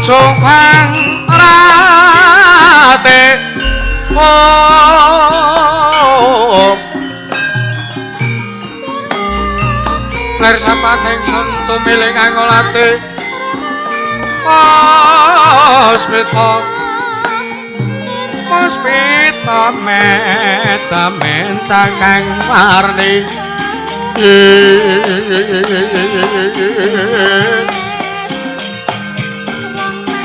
Ujung pangrate. Oh. Ler sapating sun tumiling angolate. Puspita. Puspita meta menta kang warni.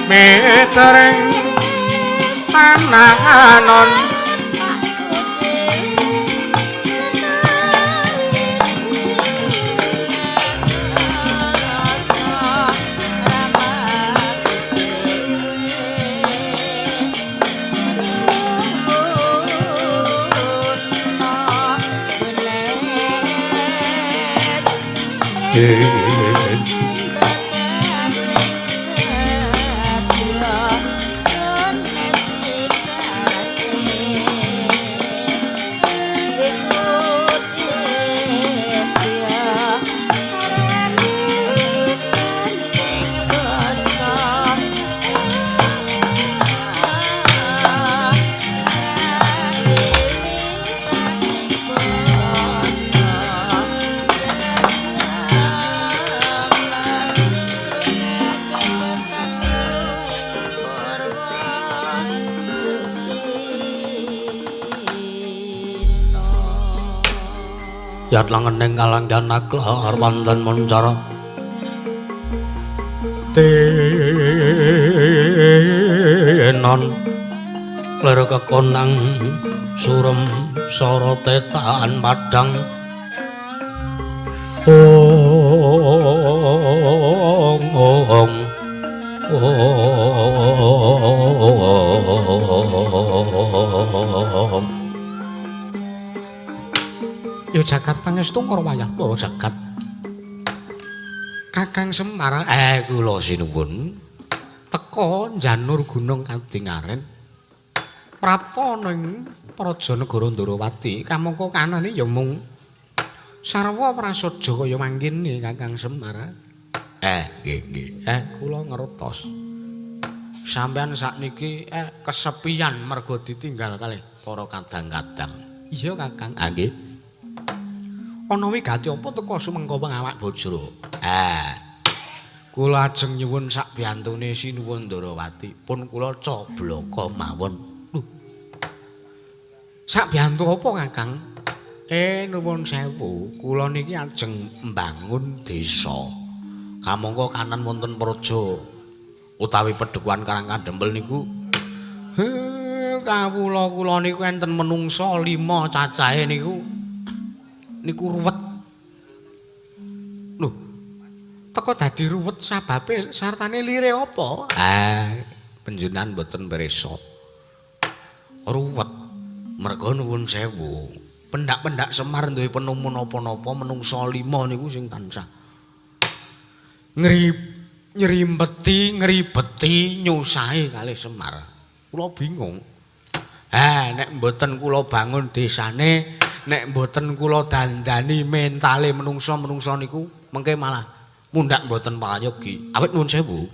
Metering tanah anon. Yat langening kalanggan aklar wonten muncara tenon lir kekonang surem sorote taan padang. Ong ong ong. Yo jagat pangestu karo wayah para jagat. Kakang Semar, kula sinuwun teka njanur gunung Kadingaren. Prapta ning praja negara Ndorowati, kamangka kanane ya mung sarwa prasaja kaya mangkene Kakang Semar. Nggih nggih. Kula ngertos. Sampeyan sakniki kesepian merga ditinggal kalih para kadang-kadang. Iya Kakang. Ah nggih. Ana wigati apa teka sumengko awak bojro? Kula ajeng nyuwun sak biyantune Sinuwun Ndorowati, pun kula coblaka mawon. Lho. Sak biyantu apa Kakang? Nuwun sewu, kula niki ajeng mbangun desa. Kamangka kanan wonten praja utawi Padukuhan Karangkandempel niku. Kawula kula niku enten menungsa 5 cacahe niku. Niku ruwet. Lho. Teka dadi ruwet sababe sartane lire apa? Panjenengan mboten pirsa. Ruwet merga nuwun sewu. Pendak-pendak Semar duwe penemu napa-napa menungsa 5 niku sing tansah nyrimpeti, ngribeti, nyusahi kalih Semar. Kula bingung. Nek mboten kula bangun desane, nek mboten kula dandani mentale menungsa-menungsa niku mengke malah mundhak mboten prayogi. Awit nuwun sewu.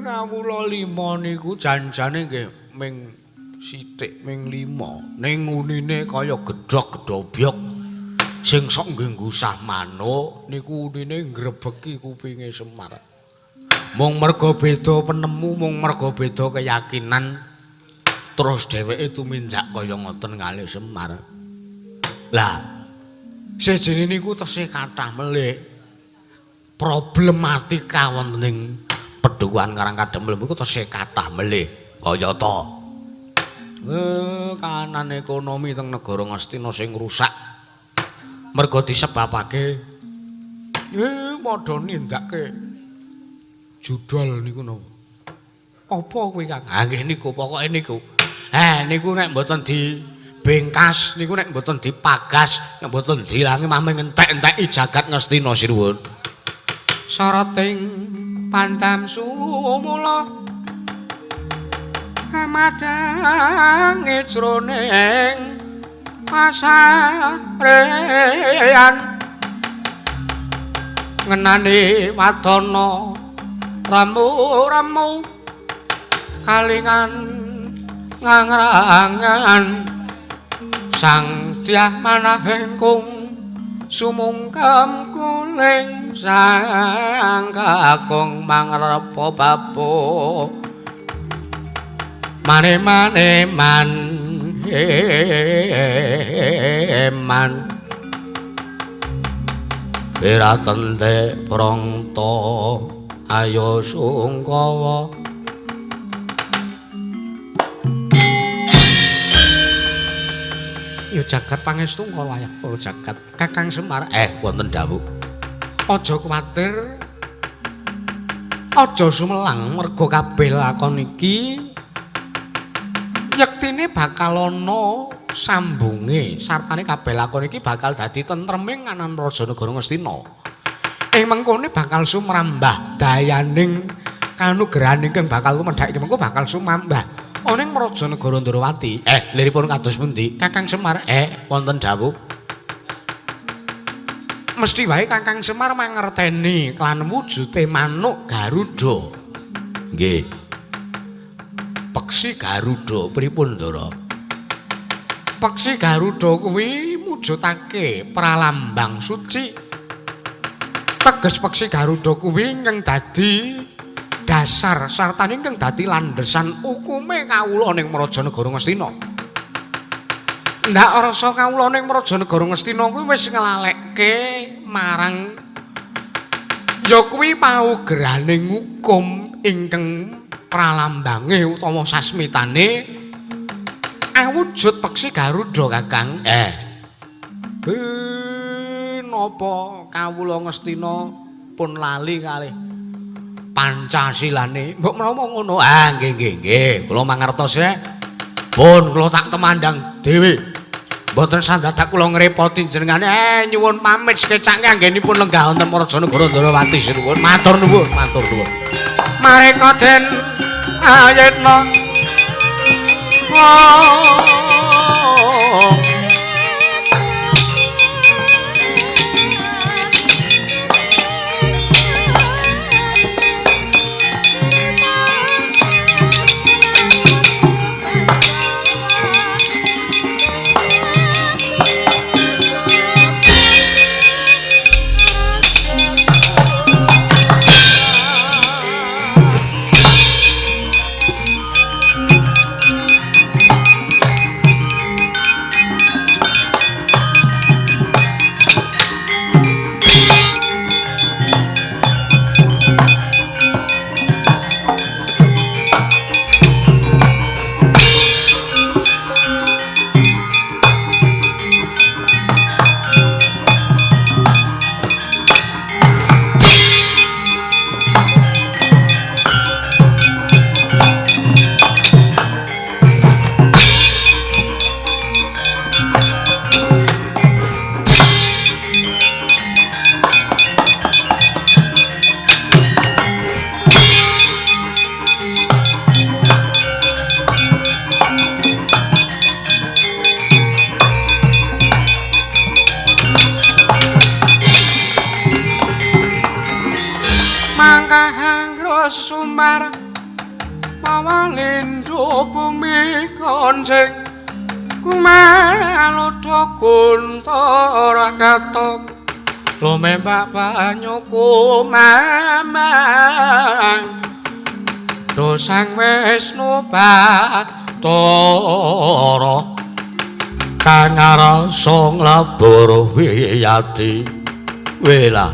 Kawula 5 niku janjane nggih ming sithik ming 5. Ning unine kaya gedhog-gedhobyok sing sok nggih ngusah manuk niku unine ngrebeki kupinge Semar. Mung merga beda penemu, mung merga beda keyakinan, terus dheweke tumindak kaya ngoten kalih Semar. Lah, sejene niku tesih kathah melih problematika wonten ing Padukuhan Karangkandempel niku tesih kathah melih. Kaya ta. Kahanan ekonomi teng negara Ngastina sing rusak merga disebabake padha nindakake judol niku napa? Apa kuwi Kang? Ah nggih niku pokoke niku. Niku nek mboten dibengkas, niku nek mboten dipagas, nek mboten diilangi mame ngentek-enteki jagat Ngastina sinuwun. Sarating pantam sumula amadhange jroning pasarean ngenani wadana Ramu-ramu kalingan ngangrangan sang dyah manahengkung sumungkem kuling sang kakung mangrepa bapo mane-mane man man piratente prangta ayo sungkawa. Ya jagat pangestu wayah para jagat Kakang Semar wonten dawuh. Aja kuwatir, aja sumelang merga kabeh lakon iki yektine bakal ana sambunge sartane kabeh lakon iki bakal dadi tentreming anan raja negara Ngastina. Ing mengkone bakal sumrambah dayaning kanugrahan ingkang bakal tumedhak iki mengko bakal sumrambah ana ing raja negara Ndrawati. Liripun kados pundi Kakang Semar? Wonten dawuh. Mesti wae Kakang Semar mangerteni kelan wujute manuk Garuda. Nggih. Peksi Garuda pripun, Ndara? Peksi Garuda kuwi mujudake pralambang suci. Teges peksi Garuda kuwi ingkang dadi dasar sartane ingkang dadi landhesan ukume kawula ning Praja Negara Ngastina. Ndak rasa kawula ning Praja Negara Ngastina kuwi wis nglalekke marang ya kuwi paugerane ngukum ingkang pralambange utawa sasmitane awujud peksi Garuda, Kakang. Napa kawula Ngastina pun lali kalih Pancasilane? Mbok menawa ngono. Ah, nggih nggih nggih, kula mangertos ya. Pun kula tak temandang dhewe. Mboten sandadak kula ngrepoti jenengane. Nyuwun pamit sekecake anggenipun lenggah wonten Praja Negara Ndrawati sinuwun. Matur nuwun, matur nuwun. Mareka den ayetna. Sumar mawa lindho bumi koncing kumalodha kuntara katok lumembak banyu kumamang dosang Wisnu Bathara kang arasa nglebur wiyati. Wela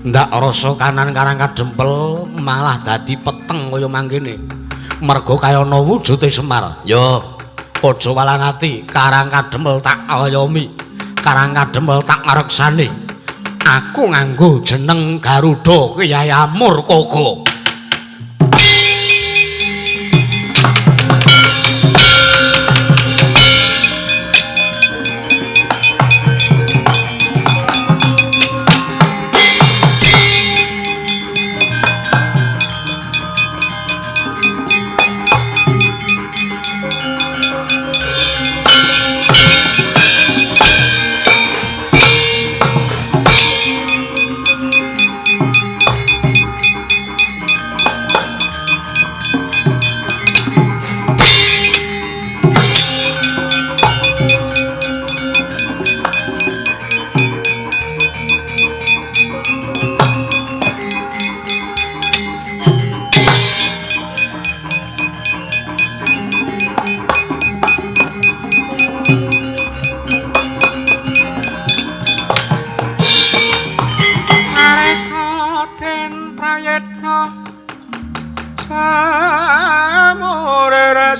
ndak rasa kanan karang kadempel malah dadi peteng kaya mangkene merga kaya ana wujute Semar. Ya aja walang ati, karang kadempel tak ayomi, karang kadempel tak ngreksani. Aku nganggo jeneng Garuda Kyai Amur Koko.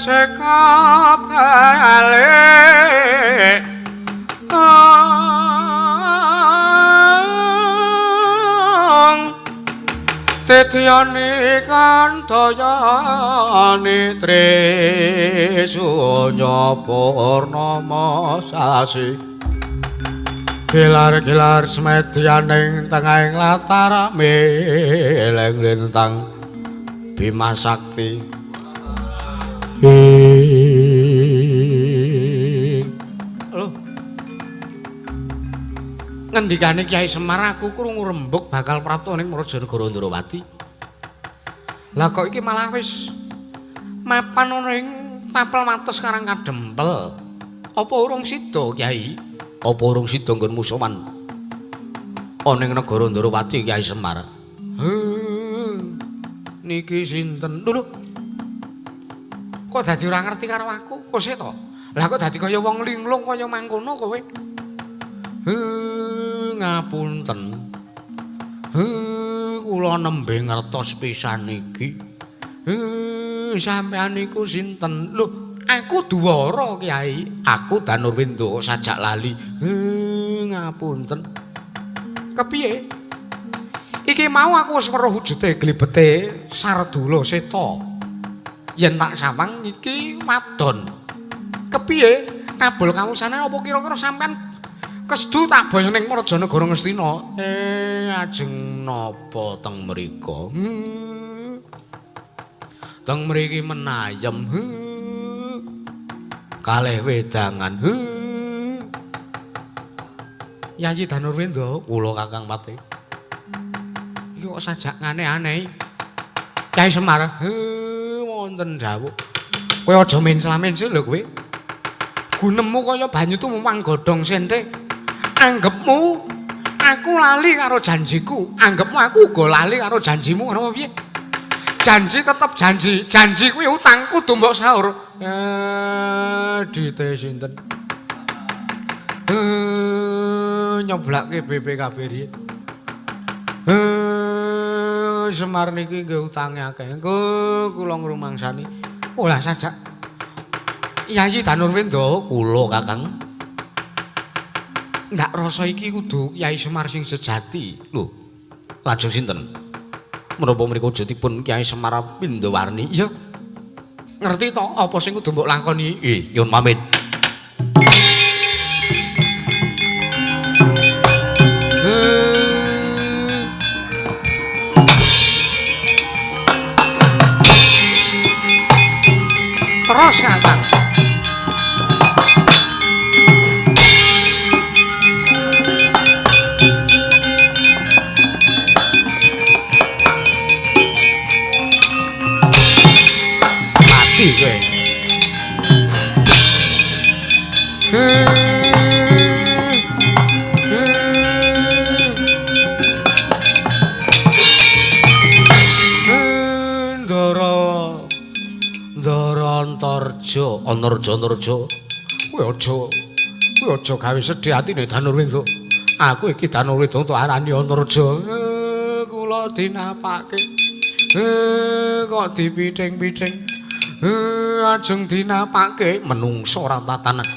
seka balik Titiyani kantayani Trisunya Purnama sasi Gilar-gilar semedyaning tengahing latar mileng lintang Bima Sakti. Lho. Ngendikane Kyai Semar aku krungu rembug bakal prapta ning Prajanegara Ndrawati. Lah kok iki malah wis mapan ana ing tapel wates Karang Kadempel. Apa urung sida, Kyai? Apa urung sida nggonmu sowan ana ing negara Ndrawati Kyai Semar? Niki sinten? Lho. Kok dadi ora ngerti karo aku? Kok sik to? Lah kok dadi kaya wong linglung kaya mangkono kowe? Ngapunten. Kula nembe ngertos pisan iki. Sampeyan niku sinten? Lho, aku Duwara, Kyai. Aku Danurwenda sajak lali. Ngapunten. Kepiye? Iki mau aku wis weruh wujude glibete Sardula Seta. Yen tak sawang iki wadon. Kepiye? Kabul kawusane apa kira-kira sampean kesedu tak boyo ning Prajanegara Ngastina? Ajeng napa teng mriku? Teng mriki menayem. Kalih wedangan. Yayi Danurwenda, kula Kakang Patih. Iki kok sajak aneh-aneh. Kyai Semar, wonten dawuh. Kowe aja mencla-mencli lho kowe. Gunemu kaya banyu tumwang godhong sente. Anggepmu aku lali karo janjiku, anggepmu aku uga lali karo janjimu, ngono apa piye? Janji tetep janji, janji kuwi utang kudu mbok sahur. Dite sinten? Nyoblake BPKB riyen. Semar niki nggih utange akeh. Engko kula ngrumangsani. Olah sajak. Yayi Danurwenda, kula Kakang. Ndak rasa iki kudu Kyai Semar sing sejati. Lho, lajeng sinten? Menapa mriku wujudipun Kyai Semar Pindawarni? Iya. Ngerti to apa sing kudu mbok lakoni? Nyuwun pamit. Terus Kakang. Mati kowe. Ndara Ndara Antarja, Anarja Antarja. Kowe aja gawe sedih atine Danurwenda. Aku iki Danurwenda tak arani Antarja. Kula dinapake. Kok dipithing-pithing. Ajeng dinapake menungso ora tatanan.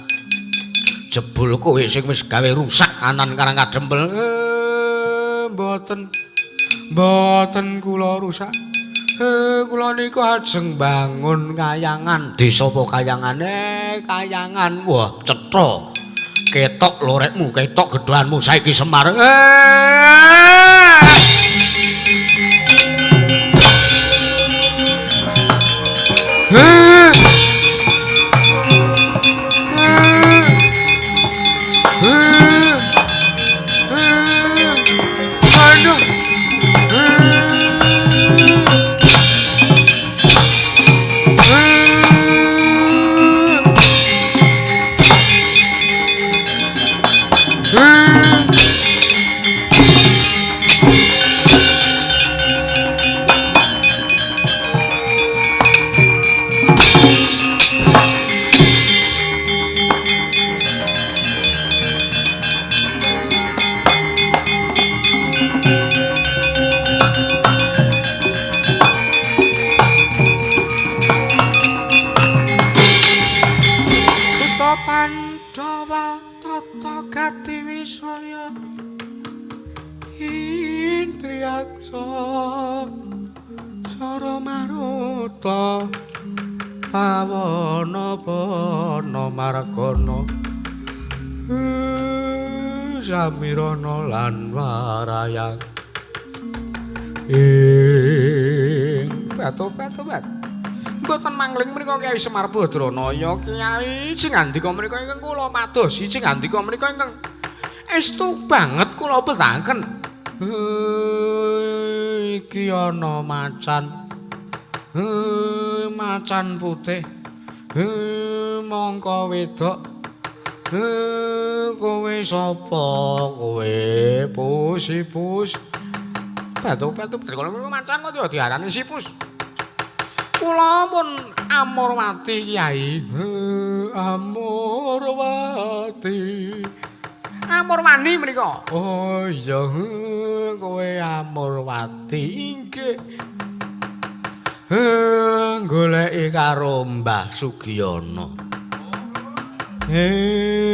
Jebul kowe sing wis gawe rusak kanan Karang Kadempel. Mboten. Mboten kula rusak. Kula niku ajeng bangun kayangan. Desa apa kayangane? Kayangan. Wah, cetha. Ketok lorekmu, ketok gedhanmu saiki Semar. Aduh. Para Pandhawa tata gati wisaya Indriyaksa Sara Maruta Pawana pana margana Samirana lan warayang ing batu-batu bat mboten mangling menika Kyai Semar Badranaya. Kyai sing ngandika menika ingkang kula padosi, sing ngandika menika ingkang estu banget kula betaken. Iki ana macan, macan putih, mangka wedok. Kowe sapa kowe? Pus-pus. Batu-batu kala macan kok diarani sipus. Kula pun Amurwati Kyai. Amurwati. Amurwani menika. Oh iya, kowe Amurwati inggih. Goleki karo Mbah Sugiono.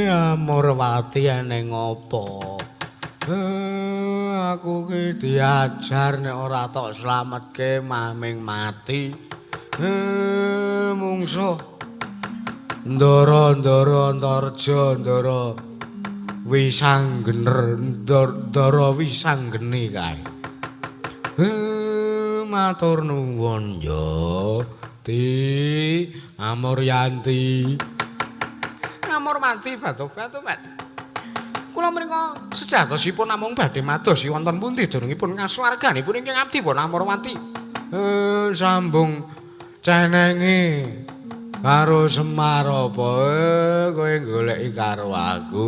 Amurwati eneng apa? Aku ki diajar nek ora tok slametke maming mati. Mungsuh ndara-ndara antarja ndara wisanggener ndara wisanggeni kae. Matur nuwun ya Di Amuryanti. Amurwati batu-batu bat. Kula menika sejatosipun namung badhe madosi wonten pundi dunungipun kasuwarganipun ingkang abdi pun Amurwati. Sambung cenengi karo Semar apa kowe goleki karo aku.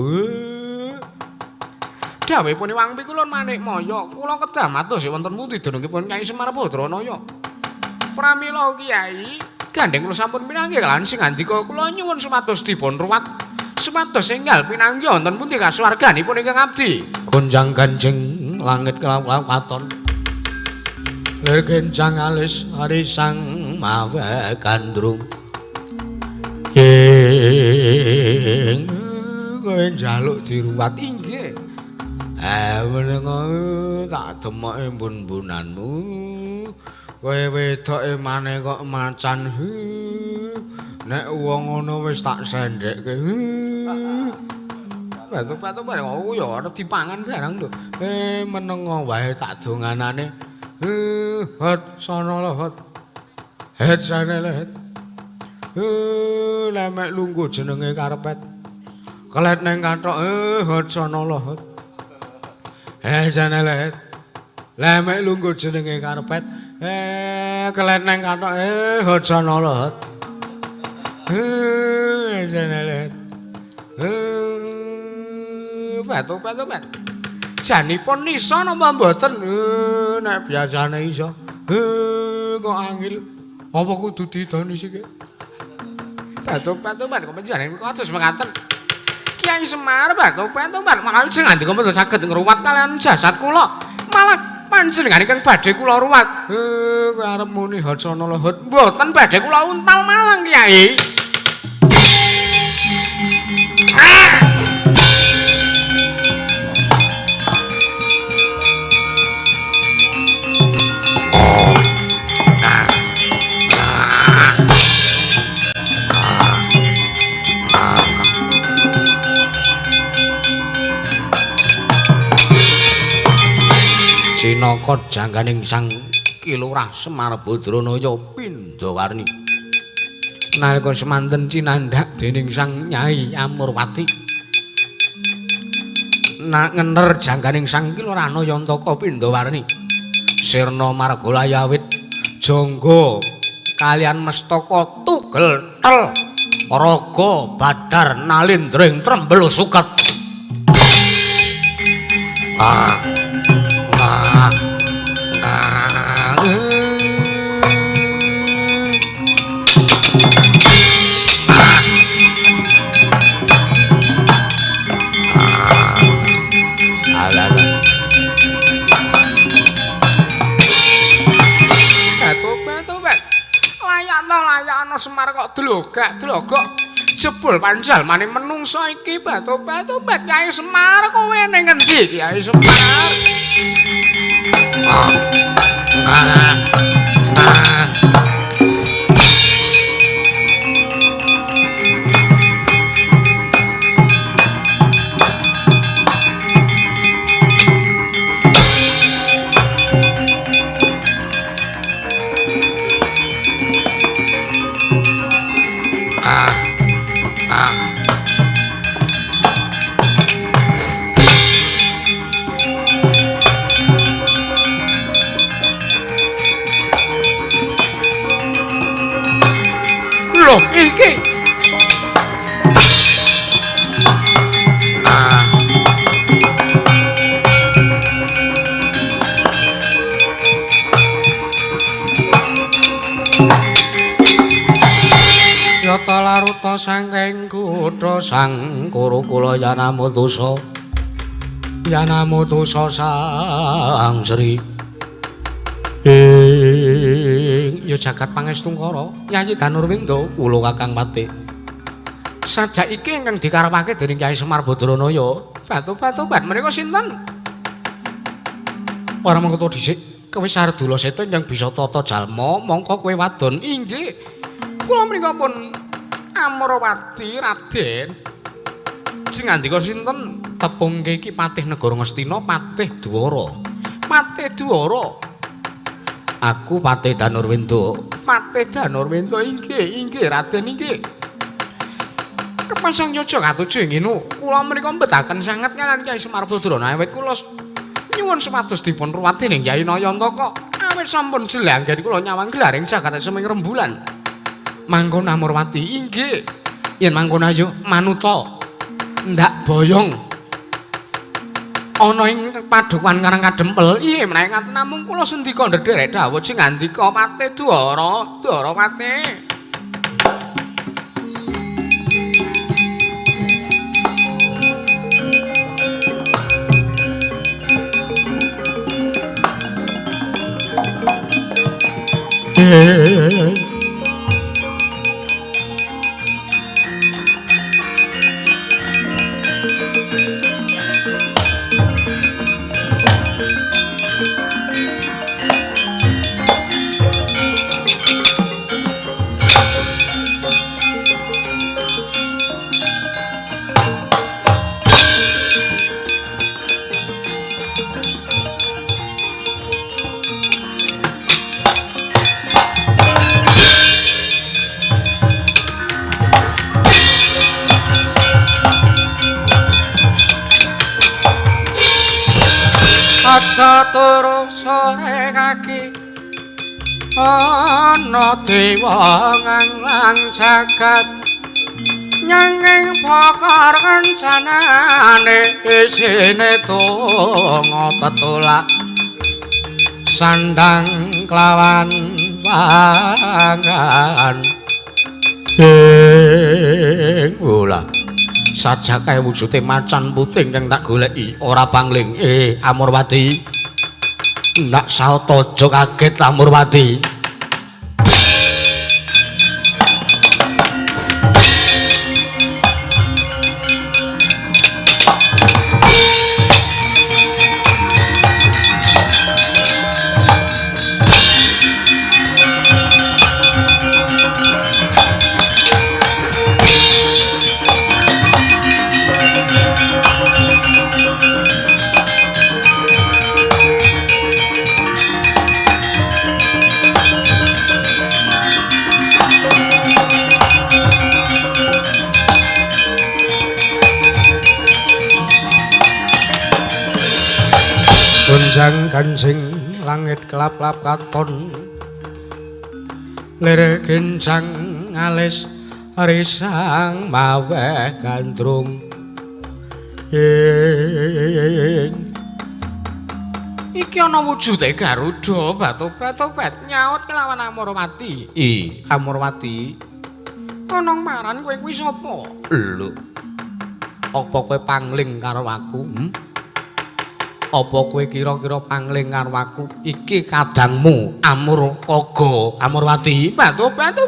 Dawuhipun Iwang Pikulun Manikmaya, kula kedah madosi wonten pundi dunungipun Kyai Semar Badranaya. Pramila Kyai, gandeng kula sampun pinanggih lan sing ngandika kula nyuwun supados dipun ruwat supados enggal pinanggih wonten pundi kasuwarganipun ingkang abdi. Gonjang ganjing langit kelap-kelap katon. Lir kencang alis arisang mawe gandrung. Ing kowe njaluk diruwat inggih. Menengo tak demoke mbun-mbunanmu. Kowe wedoke maneh kok macan. Nek wong ngono wis tak sendhekke. Batu-batu bareng aku ya arep dipangan barang lho. Menengo wae tak donganane. Hot sono lho hot. Het sane lho het. Lemek lungguh jenenge karpet. Kelet neng kathok hot sono lho hot. Het sane lho het. Lemek lungguh jenenge karpet. Kelet neng kathok hot sono lho hot. Sane lho het. Batu-batu bat. Janipun iso napa mboten? Nek biasane iso. Kok angil. Apa kudu didoni sik? Batu-batu bat kok panjenengan kados mekaten. Kyai Semar batu-batu bat malah sing ngandika mboten saged ngruwat kalian jasad kula. Malah panjenengan ingkang badhe kula ruwat. Kowe arep muni hot sono lho hot. Mboten badhe kula untal malang Kyai. Cinaka jangganing Sang Ki Lurah Semar Badranaya Pindhawarni. Nalika semanten cinandhak dening Sang Nyai Amurwati. Nak ngener jangganing Sang Ki Lurah Nayantaka Pindhawarni. Sirna margolaya wit jangga kalian mestaka tugel tel raga badar nalindring trembel suket. Layakno Semar kok dlogak-dlogok. Jebul panjalmane menungsa iki batu-batu bet Kyai Semar kowe ning ngendi Kyai Semar? Loh, iki. Yata laruta saking kutha sang Kurukula Yanamutusa. Yanamutusa Sang Sri. Ing ya jagat pangestungkara Yayi Danurwinda kula Kakang Patih. Sajak iki ingkang dikarepake dening Kyai Semar Badranaya. Batu-batu menika sinten? Ora mengko dhisik kowe Sardula Seta ingkang bisa tata jalma mongko kowe wadon. Inggih. Kula menika pun Amrawati Raden. Sing ngandika sinten? Tepungke iki Patih Negara Ngastina, Patih Dwara. Patih Dwara. Aku Patih Danurwinda. Patih Danurwinda inggih, inggih Raden inggih. Kepasang yoga katuju nginu, kula menika mbetaken sanget kaliyan Kyai Semar Badrana awit kula nyuwun supados dipun ruwat dening Kyai Nayantaka. Awit sampun jelanggen kula nyawang gelaring jagat seming rembulan. Mangkon Amurwati inggih. Yen mangkon ayo manuta. Ndak boyong. Ana ing padukuhan Karang Kadempel. Iya menawi ngaten namung kula sendika ndherek dawuh sing ngandika Patih Dwara, Dwara Patih. Aja turu sore kaki ana dewa nganglang jagat nyanging pokor kencanane isine donga tetulak sandang kelawan pangan ing ula sajak kae wujude macan putih ingkang tak goleki ora pangling. Amurwati ndak saota aja kaget Amurwati. Gonjang ganjing langit kelap-kelap katon lir gincang alis risang maweh gandrung. Iki ana wujude Garuda batu-batu nyaut kelawan Amurwati. Amurwati, ana maran kowe kuwi sapa? Lho, apa kowe pangling karo aku? Apa kowe kira-kira pangling karo aku? Iki kadangmu Amurkaga Amurwati. Batu-batu.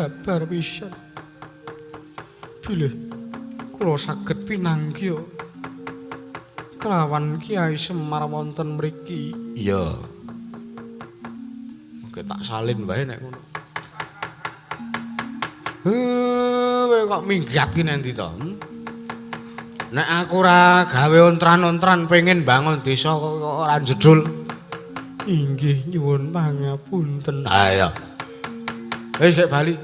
babar pisan. Bilih kula saged pinanggih kelawan Kyai Semar wonten mriki. Iya. Oke tak salin wae nek ngono. Kowe kok minggat ki nanti to? Nek aku ora gawe ontran-ontran pengen bangun desa kok ora jedul. Inggih nyuwun pangapunten. Ha iya. Wis gek bali.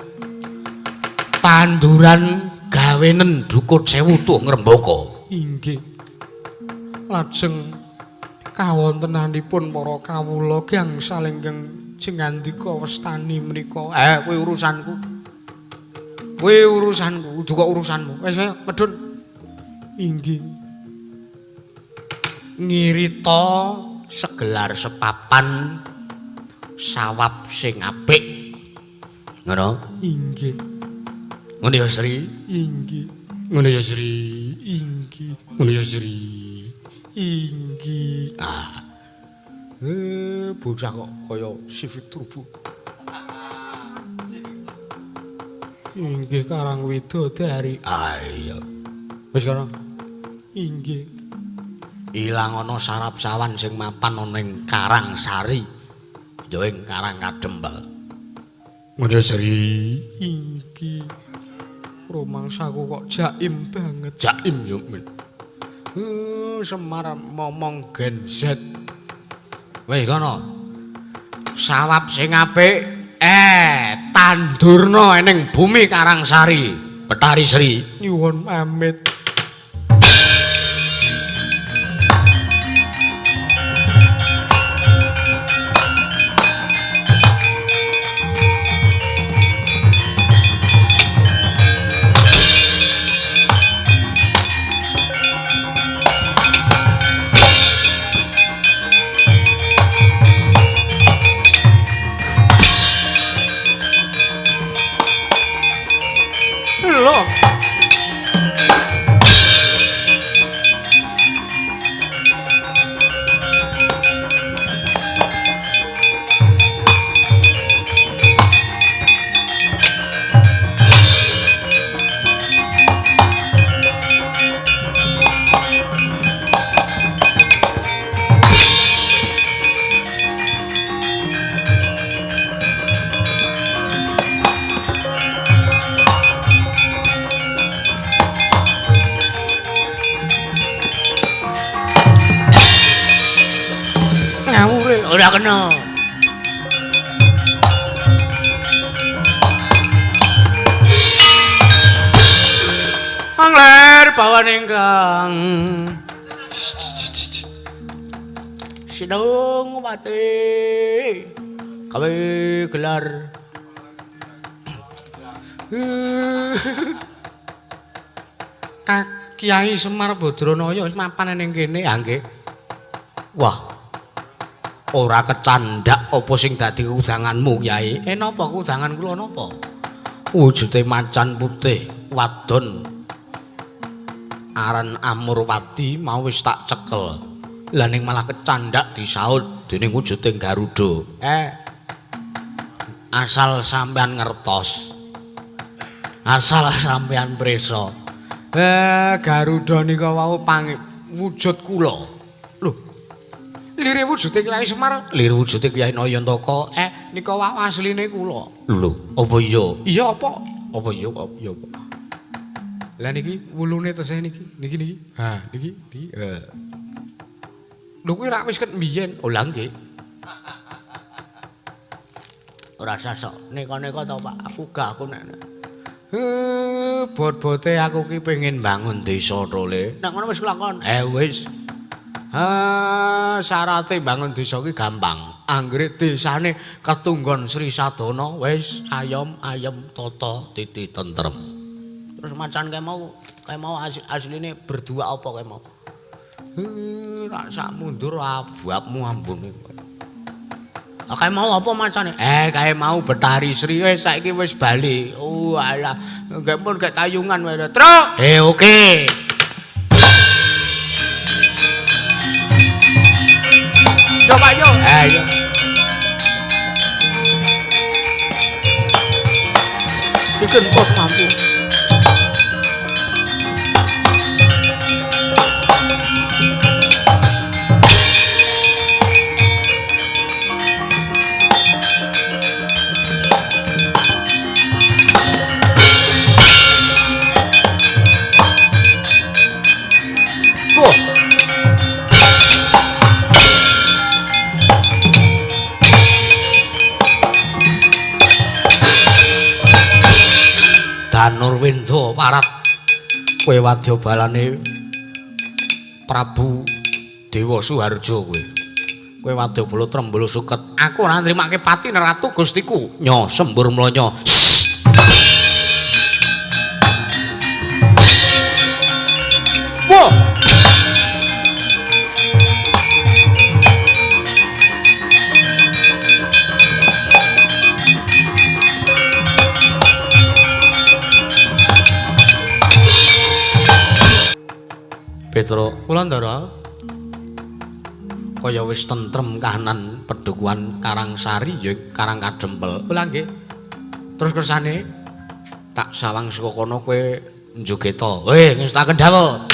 Tanduran gawenen dukut sewu tuh ngrembaka. Inggih. Lajeng kawontenanipun para kawula gangsal ingkang jengandika wastani menika. Kuwi urusanku. Kuwi urusanku, kudu kok urusanmu. Wis ayo medhun. Inggih. Ngirita segelar sepapan sawab sing apik. Ngono? Inggih. Ngono ya Sri? Inggih. Ngono ya Sri? Inggih. Ngono ya Sri? Inggih. Ah. Bocah kok kaya Civic Turbo. Inggih Karang Widodari. Ah iya. Wis kono. Inggih. Ilang ana sarap sawan sing mapan ana ing Karang Sari. Ya ing Karang Kadempel. Ngono ya Sri. Inggih. Rumangsaku kok jaim banget. Jaim yo men. Semar momong Gen Z. Wis kono. Sawab sing apik tandurna ning bumi Karangsari, Betari Sri. Nyuwun pamit. Ora kena. Angler bawan ingkang sinung pati gawe gelar. Kyai Semar Badranaya wis mapan ning kene ha nggih. Wah. Ora kecandhak apa sing dadi udanganmu, Kyai? Napa udangan kula napa? Wujude macan putih wadon aran Amurwati mau wis tak cekel. Lah ning malah kecandhak disaut dening wujude Garuda. Asal sampean ngertos. Asal sampean prisa. Garuda nika wau wujud kula. Lho. Lire wujude Kyai Semar, lire wujude Kyai Nayantaka. Nika wau asline kula. Lho, apa iya? Iya apa? Apa iya kok? Iya apa? Lah niki wulune tesih niki. Niki niki. Ha, niki niki. Lho kuwi rak wis ket mbiyen. Oh lha nggih. Ora sasok neka-neka to, Pak. Aku gak aku nek. Bot-bote aku ki pengen bangun desa to, Le. Nek ngono wis kelakon. Wis. Syarate bangun desa ki gampang. Anggere desane ketunggon Sri Sadana wis ayom ayem tata titi tentrem. Terus macan kae mau asline berdua apa kae mau? Rak sak mundur ababmu ambune. Kae mau apa macane? Kae mau Betari Sri wis saiki wis bali. Oh alah, nggih pun gek tayungan wae. Truk. Oke. Coba yo. Ayo. Gentot mampu. Danurwenda parat kowe wadya balane Prabu Dewa Suharja kowe. Kowe wadya bala Trembala Suket. Aku ora nrimake pati Ratu Gustiku. Nyo sembur mlonyo. Wah. Petro kula Ndara kaya wis tentrem kahanan pedukuhan Karangsari ya Karang Kadempel. Lha nggih. Terus kersane tak sawang saka kono kowe njogeta. Weh, ngestaken dawuh.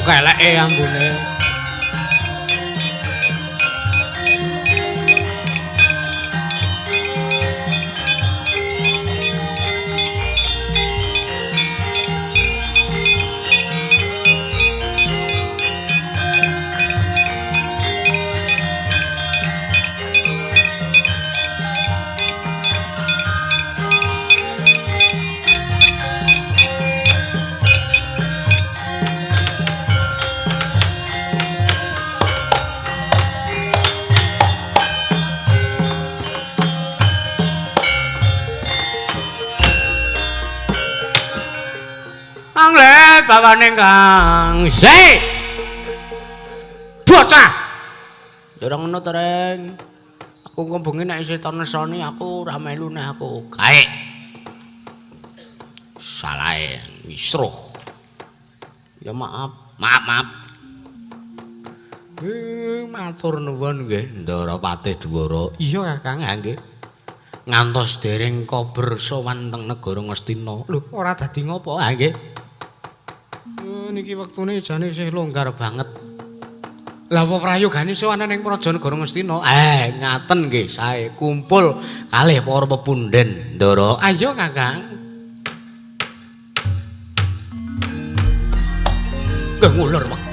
Keleke ambune. Bawane Kang. Se. Bocah. Ya ora ngono to, Reng. Aku engko bengi nek isih nesoni aku ora melu neh aku. Kae. Salahe ngisruh. Ya maaf, maaf, maaf. Matur nuwun nggih Ndara Patih Dwara. Iya Kakang, nggih. Ngantos dereng kober sowan teng negara Ngastina. Lho, ora dadi ngopo? Ha nggih. Niki wektune jane isih longgar banget. Lah apa prayogane sowan ning Praja Negara Ngastina? Ngaten nggih, sae kumpul kalih para pepunden Ndara. Ayo Kakang. Nggih ngulur wektu.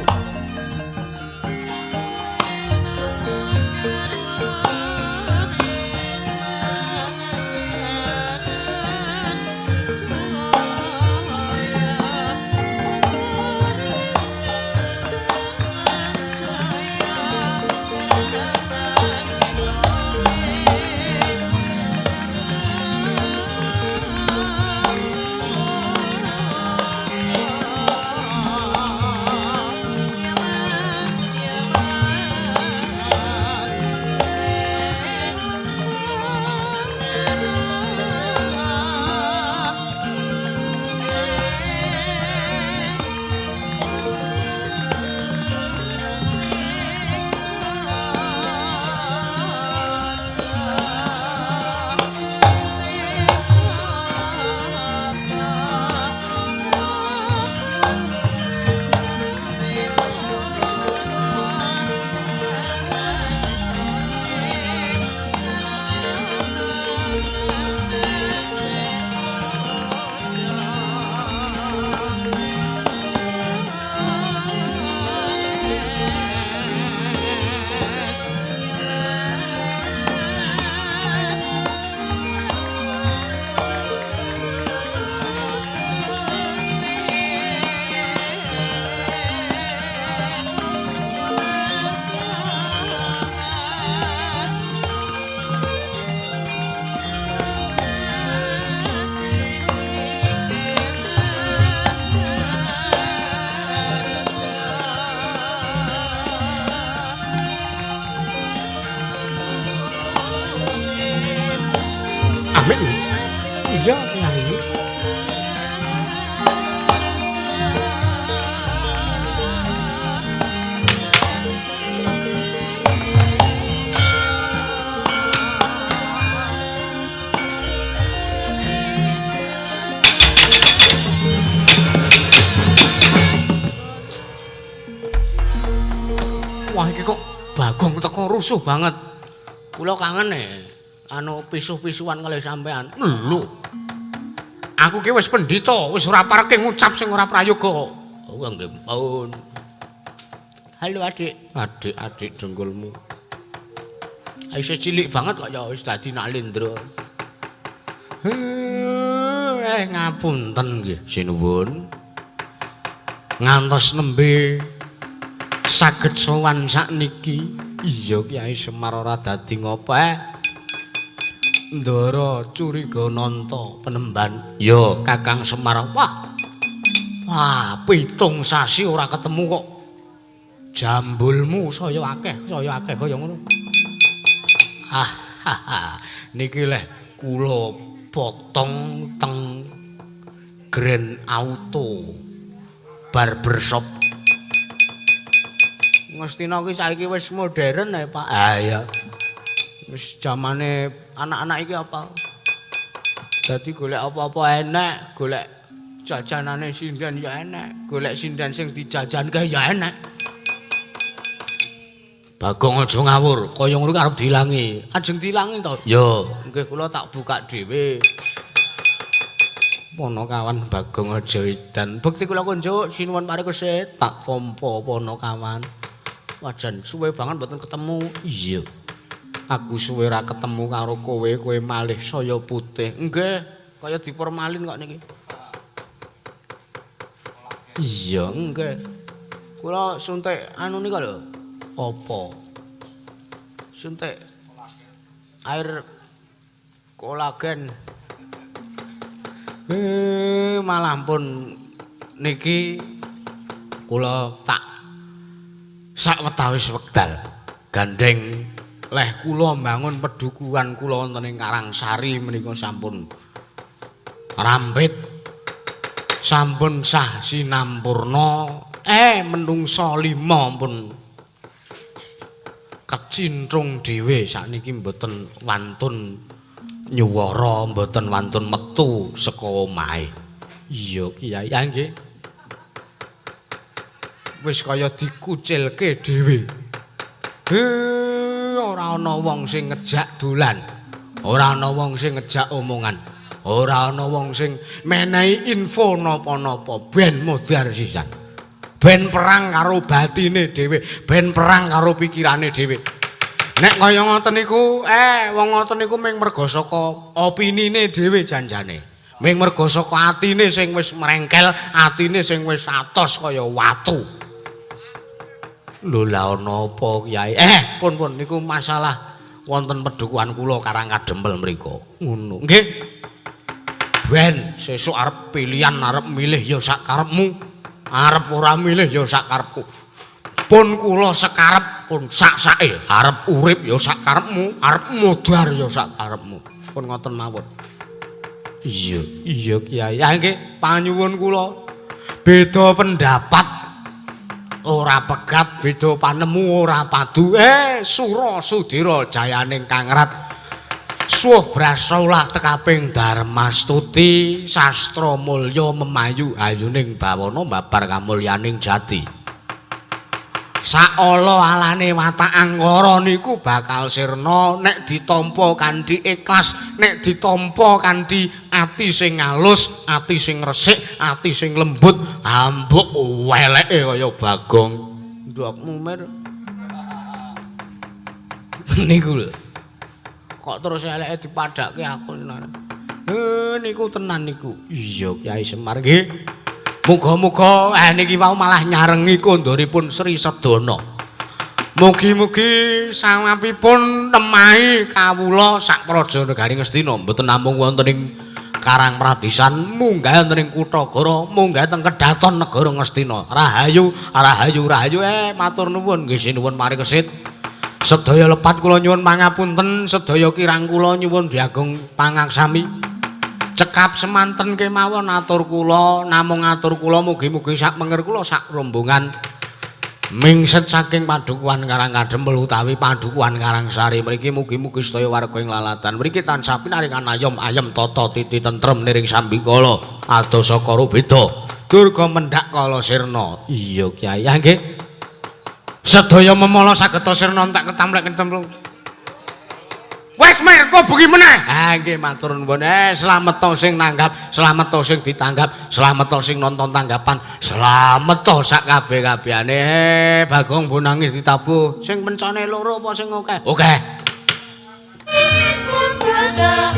Amin. Iya, Kyai. Wah, iki kok Bagong teko rusuh banget. Kula kangen e. Anu pisuh-pisuhan kalih sampean. Lho. Aku ki wis pendhita, wis ora pareke ngucap sing ora prayoga. Oh, nggih pun. Halo Adik. Adik-adik dengkulmu. Isih cilik banget kok ya wis dadi nalendra. Ngapunten nggih sinuwun. Ngantos nembe saged sowan sakniki. Iya Kyai Semar ora dadi ngopo. Ndara curiga nanta penemban. Ya Kakang Semar. Wah. Wah, 7 sasi ora ketemu kok. Jambulmu saya akeh kaya ngono. Ah, niki leh kula potong teng Grand Auto Barbershop. Ngastina ki saiki wis modern ya, Pak. Ah iya. Wis jamane anak-anak iki apa? Dadi golek apa-apa enek, golek jajanane sinden ya enek, golek sinden sing dijajanke ya enek. Bagong aja ngawur, kaya ngono ki arep diilangi. Ajeng diilangi to? Ya, nggih kula tak buka dhewe. Ponokawan Bagong aja edan. Bekti kula kunjuk sinuwun parikesit tak tampa ponokawan. Wajan suwe banget mboten ketemu. Iya. Aku suwe ra ketemu karo kowe, kowe malih saya putih. Nggih, kaya diformalin kok niki. Iya, nggih. Kula suntik anu nika lho. Apa? Suntik air kolagen. Malah pun Niki kula tak sakwetawis wekdal gandeng leh kula mbangun pedukuhan kula wonten ing Karangsari menika sampun rampit, sampun sah sinampurna. Menungsa lima pun kecintrung dhewe sakniki mboten wantun nyuwara, mboten wantun metu saka omahe. Iya Kiai, ah nggih. Wis kaya dikucilke dhewe. Ora ana wong sing ngejak dolan. Ora ana wong sing ngejak omongan. Ora ana wong sing menehi info napa-napa, ben modar sisan. Ben perang karo batine dhewe, ben perang karo pikirane dhewe. Nek kaya ngoten niku, wong ngoten niku ming merga saka opinine dhewe janjane. Ming merga saka atine sing wis mrengkel, atine sing wis atos kaya watu. Lho lah ana apa Kyai? Pun pun niku masalah wonten pedukuhan kula Karang Kadempel mriku. Ngono. Nggih. Ben sesuk arep pilihan, arep milih ya sak karepmu. Arep ora milih ya sak karepku. Pun kula sekarep pun sak-sake, arep urip ya sak karepmu, arep modar ya sak karepmu. Pun ngoten mawon. Iya, iya Kyai. Ah nggih, panyuwun kula. Beda pendapat ora pegat, beda panemu ora padu. Sura sudira jayaning kangrat. Suh brasaulah tekaping darmastuti, sastra mulya memayu ayuning bawana babar kamulyaning jati. Saala alane watak angkara niku bakal sirna nek ditampa kanthi ikhlas, nek ditampa kanthi ati sing alus, ati sing resik, ati sing lembut, ambuk weleke kaya bagong. Ndokmu mir. Niku lho. Kok terus eleke dipadhakke aku tenan. Niku tenan niku. Iya Kyai Semar nggih. Muga-muga niki wau malah nyarengi kondoripun Sri Sedana. Mugi-mugi sawapipun nemahi kawula sak praja negari Ngastina mboten namung wonten ing Karang Pradisan, munggah wonten ing Kutagara, munggah teng kedaton negara Ngastina. Rahayu, rahayu, rahayu. Matur nuwun nggih sinuwun mari kesit. Sedaya lepat kula nyuwun pangapunten, sedaya kirang kula nyuwun diagung pangaksami. Cekap semanten kemawon atur kula, namung atur kula mugi-mugi sak menger kula sak rombongan mingset saking padukuhan Karang Kadempel utawi padukuhan Karangsari mriki mugi-mugi sedaya warga ing lalatan mriki tansah pinaringan ayom ayem tata titi tentrem niring sambikala adoh saka rubeda durga mendhak kala sirna. Iya Kyai, ah nggih. Sedaya memala sageta sirna tak ketamplek ketemplung. Wes mer kok bengi meneh. Ah nggih matur nuwun. Slamet to sing nanggap, slamet to sing ditanggap, slamet to sing nonton tanggapan, slamet to sak kabeh-kabehane. Bagong mbok nangis ditabuh. Sing pencone loro apa sing akeh? Akeh. Sembada.